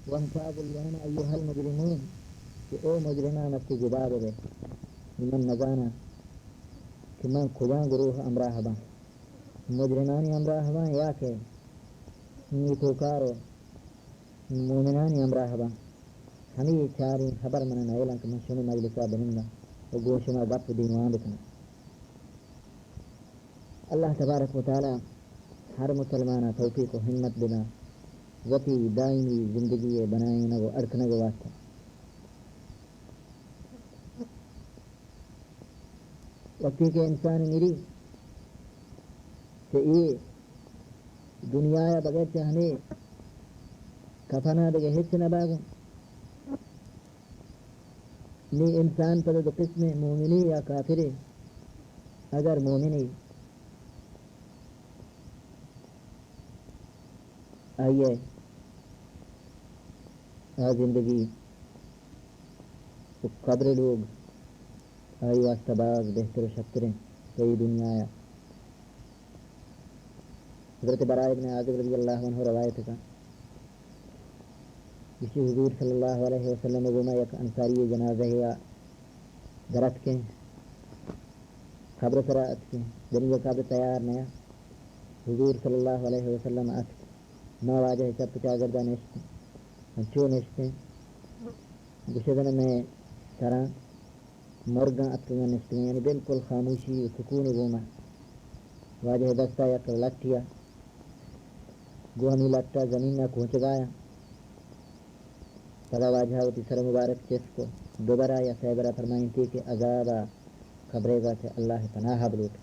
وامتازوا اليوم أيها المجرمون، کہ او مجرمان، اشی جدا ببے، من نزاناں کہ من کجام گروہ ہمراہ باں۔ مجرمانی ہمراہ باں یا کہ نیکوکار و مومنانی ہمراہ باں۔ ہمے چاریں ہبر من نئیلاں کہ من شمے مجلسا بننداں و گوں شما گپ و دیوان بکناں۔ اللہ تبارک و تعالی ہر مسلمان ء توفیق و ہمت بداں وتی دائمی زندگی ء بنائینگ و اڈ کنگ ء واسطہ۔ وقتی کہ انسان مری، چہ اے دنیا ء بغیر چہ ہمے کفن ء دگہ ہچ نہ باگوں۔ نی انسان پدا دو قسمیں، مومنے یا کافرے۔ اگر مومنے، آئی ء آ زندگی و قبر لوگ آئی واسطہ باز بہتر و شتریں پہ اے دنیا ء۔ حضرت براء ابن عازب رضی اللہ عنہ روایت کا، گوشی حضور صلی اللہ علیہ وسلم گوما یک انصاری جنازہ یا درت کے قبر سرا اتکیں، دنیگہ قبر تیار نیا۔ حضور صلی اللہ علیہ وسلم اتک، ما واجہ چپ چاگردا نشتیں، انچو نشتیں، گوشدن میں سراں مرگاں اتکگاں نشتگاں، یعنی بالکل خاموشی و سکون گوما۔ واجہ دستا یک لٹیا، گوں ہمے لٹا زمینا کوچگایا۔ پدا واجہ وتی سر مبارک چست کو، دوبرا یا سیبرا فرمائنتی کہ عذابا قبریگا چہ اللہ پناہا بلوٹ۔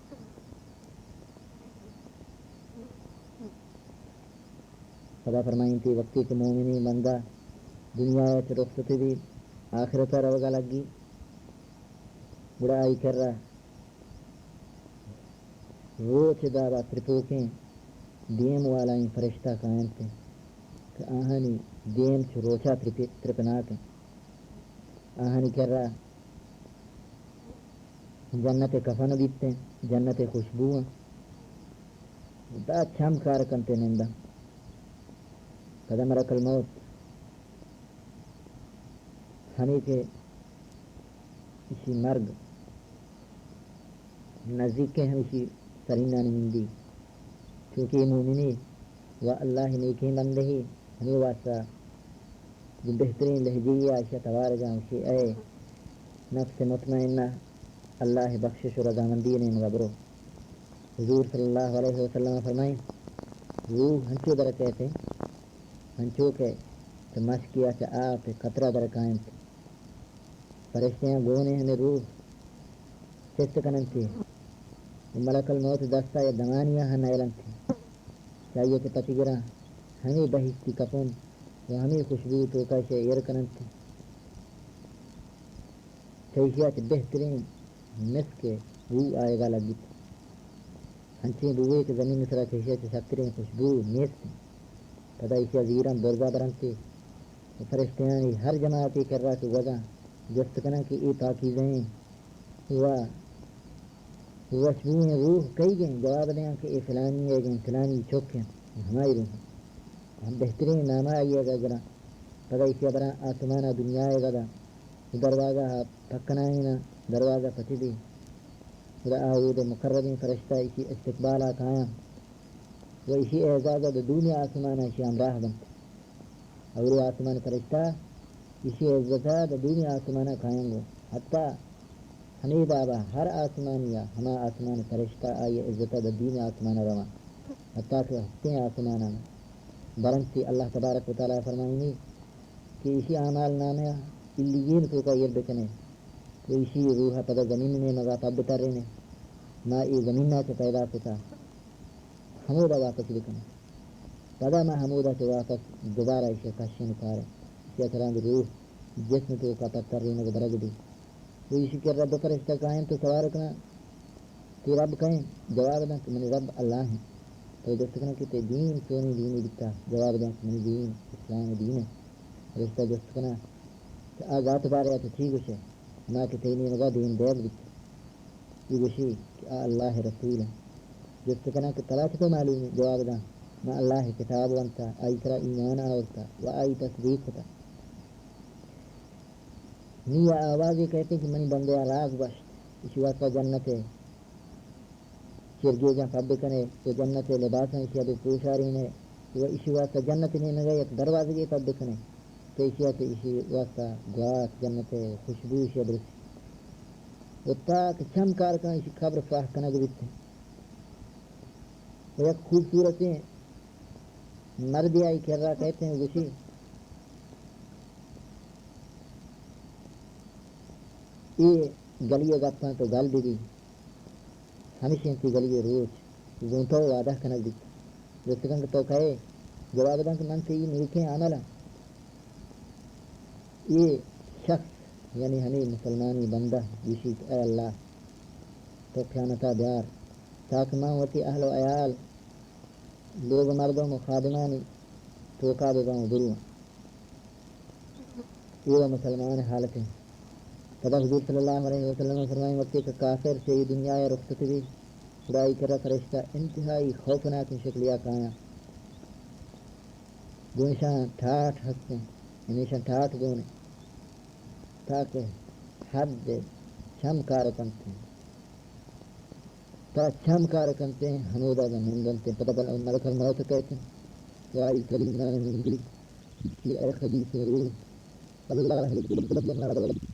پدا فرمائنتی، وقتی کہ مومنی بندہ دنیا چہ رخصتی بی، آخرتا روگا لگی، گڑا آئی کرا روچ دابا ترپوکیں دیم والائیں فرشتہ کاینت کہ آہانی دیم چو روچا ترپ-، ترپناک انت۔ آہانی کرا جنت کفن بیت انت، جنت خوشبو انت۔ دا چم کار کنت نندا۔ پدا ملک الموت ہمے کہ اشی مرگ نزیکیں، ہمیشی سرینانی نندی، چونکہ اے مومنی و اللہ نیکیں بندہی، ہمے واسطہ گوں بہترین لہجہ ء آشیا توار جاں، گوشی، اے نفس مطمئنہ، اللہ بخشش و رضامندی نیمگا برو۔ حضور صلی اللہ علیہ وسلم فرمائیں، روح ہنچو در کیت انت، ہنچو کہ چہ مشکیا چہ آپ قطرہ در کاینت۔ فرشتیاں گون ہمے روح چست کننتی و ملک الموت دستا یا دمانیا ہم نیلنتی۔ چاہیے کہ پچ گراں ہمے بہشتی کپن و ہمے خوشبو توکا شے ایر کننتی۔ چہ ایشیا چہ بہترین مسک بو آیگا لگیت۔ ہنچیں بوئے کہ زمین سرا چہ ایشیا چہ شتریں خوشبو نیست۔ پدا ایشیا زیراں برزا برنتی و فرشتیانی ہر جماعتی کرا کہ گوزاں جست کناں کہ اے پاکیزہیں و وشبوئیں روح کئیگیں؟ جواب دیاں کہ اے فلانی ایگیں، فلانی چک انت، ہمائی روح انت۔ ہم بہترین نامہ آئی ء گراں۔ پدا ایشی ء براں آسمان ء دنیا ء گدا۔ دروازہ ء پکنائیناں، دروازہ پچ بی۔ گڑا آ اود ء مقربیں فرشتہ ایشی استقبال ء کایاں و ایشی اعزاز ء دو دومی آسمان ء ایشی ہمراہ بنت۔ اولی آسمان فرشتہ ایشی عزت ء دو دومی آسمان ء کایاں گوں۔ حتی ہمے بابا ہر آسمانی ء ہما آسمان فرشتہ آئی عزت ء دو دومی آسمان ء رواں۔ حتی کہ ہفتیں آسمان ء برنتی۔ اللہ تبارک و تعالی فرمائنی کہ ایشی اعمال نامہ ء علیین توکا ایر بکنے و ایشی روح ء پدا زمین نیمگا پد بترینے۔ ما اے زمین ء چہ پیدا کتا، ہمودا واپس بکنے۔ پدا ما ہمودا چہ واپس دوبارہ ایشی ء کشین کاریں۔ ایشی ء چہ رند روح جسم توکا پد ترینگ برگ بی۔ و ایشی کرا دو فرشتہ کاینت و سوال کناں، تئی رب کئے انت؟ جواب داں کہ منی رب اللہ انت۔ پدا جست کناں کہ تئی دین چونیں دینی بیتا؟ جواب داں کہ منی دین اسلام دین انت۔ فرشتہ جست کناں کہ آ ذات بارے ء تو چی گوشے؟ ہما کہ تئی نیمگا دین دئیگ بیت۔ اے گوشی کہ آ اللہ ء رسول انت۔ جست کناں کہ ترا چتو معلوم انت؟ جواب داں ما اللہ ءِ کتاب ونتا، آئی سرا ایمان آورتا و آئی تصدیق کتا۔ نی آ آوازے کئیت کہ منی بندہ ءَ راز گوشت، ایشی واسطہ جنت ءِ چرگیجاں پد بکنے و جنت ءِ لباساں ایشی ءَ بپوشارینئے و ایشی واسطہ جنت ءِ نیمگ ءَ یک دروازگے پد بکنے کہ ایشی ءَ چہ ایشی واسطہ گوات جنت ءِ خوشبو ایشی ءَ برسی و تاک چم کار کن ایشی قبر پاہ کنگ بیت۔ و یک خوبصورتیں مردے آئی کرا کئیت و گوشی، اے گلی ءِ گپاں تو گل بہ بی، ہمیش انت گلی ءِ روچ، گوں تو وعدہ کنگ بیت۔ جست کن کہ تو کئے؟ جواب دنت کہ من تئی نیکیں عملاں۔ اے شخص، یعنی ہمے مسلمانی بندہ، گوشیت، اے اللہ، تو قیامتا بیار، تاکہ من وتی اہل و عیال، لوگ مردم و خادمانی توکا بباں و برواں۔ اے و مسلمان ءِ حالت انت۔ پدا حضور صلی اللہ علیہ وسلم فرمائیں، وقتی کہ کافر چہ اے دنیا ءَ رخصت بی، خدائی کرا فرشتہ انتہائی خوفناکیں شکلیا کایاں۔ گوں ایشاں ٹاٹ ہستیں، یعنی ایشاں ٹاٹ گون انت، تاکہ حد چم کار کنت، تا چم کار کنت، ہمودا نندنت۔ پدا بل-، ملک الموت کئیت، یا عیسی ابن مریم، اے خبیث روح، اللہ